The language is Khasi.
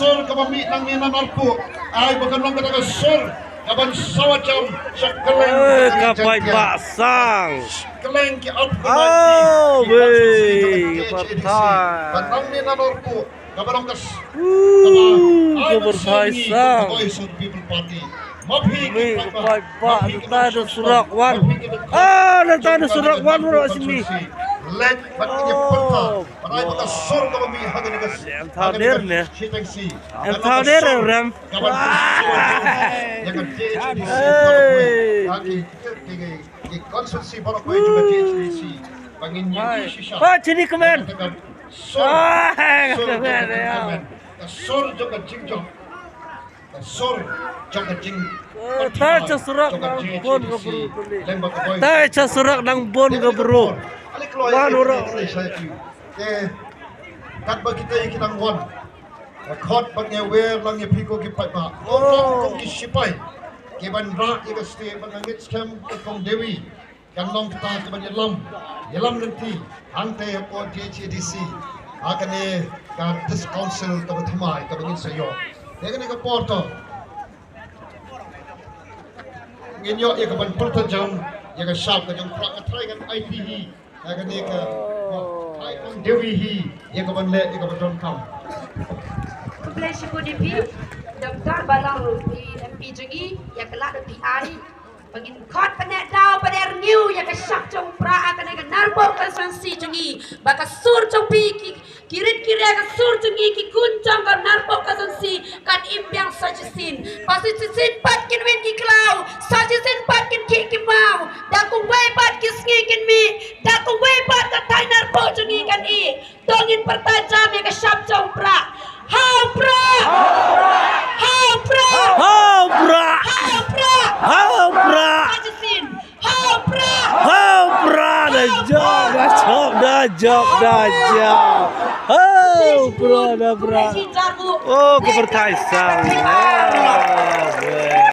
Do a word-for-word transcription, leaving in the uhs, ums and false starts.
sur kaba mih nangne na Narpuh. Ai ba kan long kata ka sur kaban sawa jam sha kylleng ka paidbah sang. Kylleng ki ap ka oh, wei, ka pyrthai. Ban nangne na Narpuh kaba long ka s-, kaba ai ka pyrthai sang. Ka Voice of the People Party. Ma phi ki paidbah, nangta da surak wan. Ah, nangta da surak wan bro sini. Lek bad ki pyrthai. Parai ba ka sur kaba mih ha kane ka, em thaw der ne. Em thaw der rem. Ka ban pynshoi ïa ka D H A D C baroh kawei. Ïa ki, ki, ki, ki constituency baroh kawei jong ka D H A D C. Ba ngin ïohi shisha. Ba chini kmen. Ka sur, sur jong ka kmen. Ka sur jong ka jingjop. Ka sur jong ka jing. Ta cha surak nang bun ka bru. Ta cha surak nang bun ka bru. Wan ura. Te katba kita ki nang wan. Ka khot bad ngi wer lang ïa phi ko ki paidbah. Ko kong ki sipai. Ki ban rah ïa ka state bad ngi ngeit skhem ka kong Dewi kan long kata ka ban ïalam, ïalam lynti hangta hapoh D H A D C. Ha kane ka District Council kaba thymmai kaba ngin sa ïoh. Ïa kane ka por to ngin ïoh ïa ka ban pyrta jam ïa ka shap ka jong Prah, ka trai ngan aiti hi. Ïa kane ka, oh, ai kong Dewi hi ïa ka ban leh ïa ka ban donkam. Khublei shibun ïa phi Doctor Balang, phi M P jong ngi, ïa ka lad phi ai ba ngin khot bad neh daw bad neh rngiew ïa ka shap jong Prah ha kane ka Narpuh constituency jong ngi, ba ka sur jong phi ki Ki rit ki ria ka sur jong ngi ki khun jong ka Narpuh constituency kan im biang sa shisien. Ba sa shisien pat kin wan ki khlaw, sa shisien pat kin khih ki maw. Da kawei pat ki sngi kin mih, da kawei pat ka thaiñ Narpuh jong ngi kan ih. To ngin pyrta jam ïa ka shap jong Prah. Ha u Prah! Ha u Prah! Ha u Prah! Ha u Prah! Sa shisien. Ha u Prah! Ha u Prah! Da jop, da jop, da jop, da jop. Ha u Prah, da Prah. Oh, ka pyrthai sang. Ah, weh.